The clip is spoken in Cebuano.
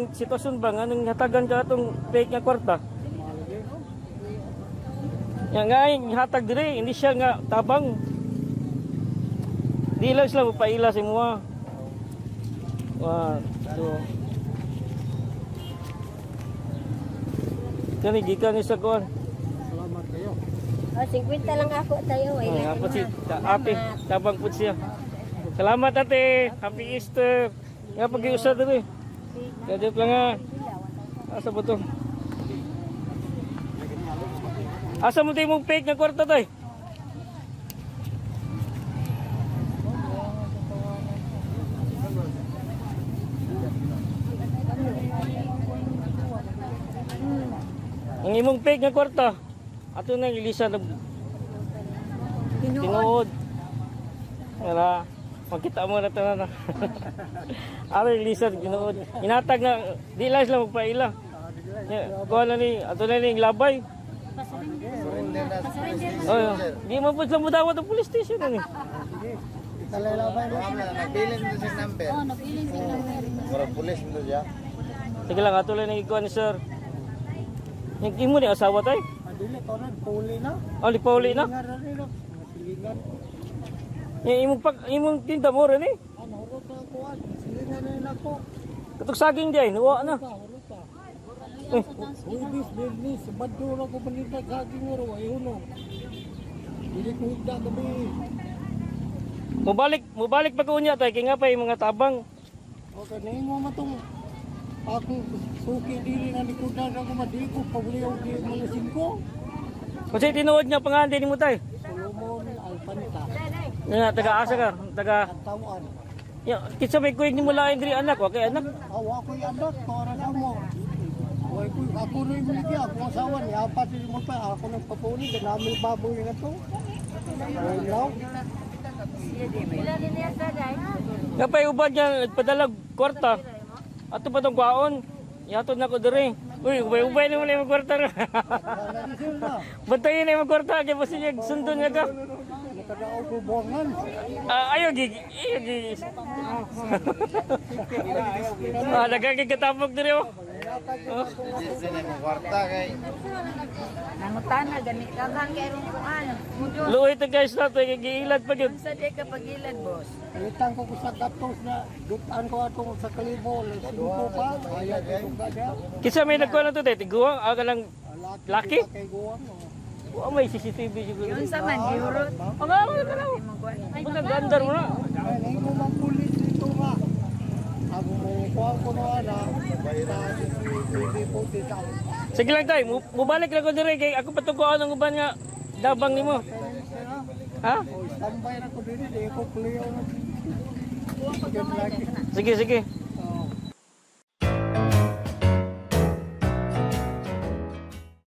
ang sitwasyon ba nga nang hatagan ka atong fake nga kwarta? Nga nga ay hatag dire, hindi siya nga tabang. Di lang sila paila sa imuha. One, two. Kani gikan ni sa kuan. Salamat kayo. Oh, 50 lang ako tayo. Ay, Ay, lang po si ate, tabang po siya. Salamat, ate. Happy Easter. Nga pag-iusa diri. Gadget lang nga. Asa ba to? Asa mo tayo mong fake nga kwarta tay? Ang imong fake nga kwarta. Ato nang ilisa nag tinuod. Wala. Makita mo na tanan na. Aron ilisa tinuod. Inatag na di lang sila magpaila. Ya, kuha na ni ato na ni labay. Surrender na. Oh, di man po sila mudawat ang police station ani. Italalabay na. Nagbilin mo sa number. Oh, nabilin siya number. Murag pulis mo siya. Sige lang, ato lang ikuha ni sir. Yung imo ni asawa tay? Adili ko na, puli na. Oh, di pa uli na. Silingan na rin. Silingan. Yung imong pag imong tinda mo rin eh. Ano, hurot na ako. Silingan na rin ako. Katok saging di ay, nuwa na. Pa, hurot pa. Eh, Huwibis, Birnis, Badura ko panita, saging oro, ay uno. Dili ko higda gabi. mubalik, mubalik pa ko unya tay kay nga pa yung mga tabang. Okay, nahimo mo itong akong suki dili nga likodan ako madiko, pabuli ako di mga singko. Kung sa'yo tinuod niya pangalan din mo tay. Solomon Alpanta, Nga taga asa ka, taga Katawan. Ya, kinsa may kuyog nimo lain diri anak, wa kay anak. Awa ko yung anak, tora na mo. Way ko, ako rin yung ako asawa niya, apat din mo pa, ako nang papuli, ganami baboy na to. Way law. Nga pa uban niya nagpadala og kwarta. Ato pa tong kwaon. Ihatod na ko diri. Uy, ubay-ubay naman yung kwarta. Wala ni sila. Bantayin na yung kwarta kay basta niya sundon niya ka. Nakadao ko buwangan. Ah, ayaw gi ayaw gi. Ah, daghang katapok diri oh. Hindi na mo kwarta kay. Nangutana gani kagang kay rong kuan. Luoy to guys na to kay giilad pa gyud. Unsa di ka pagilad, boss? Palitan ko ko sa gatos na dutan ko atong sa kalibo, singko pa. Ayaw ko ka siya. Kinsa may nagkuha na to tay? Tiguang aga lang Laki? Kay guwang. Oh. Wa may CCTV siguro. Unsa man gihurot? Ang araw ka na. Buta gandar mo na. Ay, nahingo mang pulis dito nga. Ako mo kuha ko na ana sa CCTV footage ako. Sige lang tay, mubalik lang ko dire kay ako patukuan ang uban nga dabang nimo. Ha? O, standby na ko dito, di ko clear na. Sige, sige.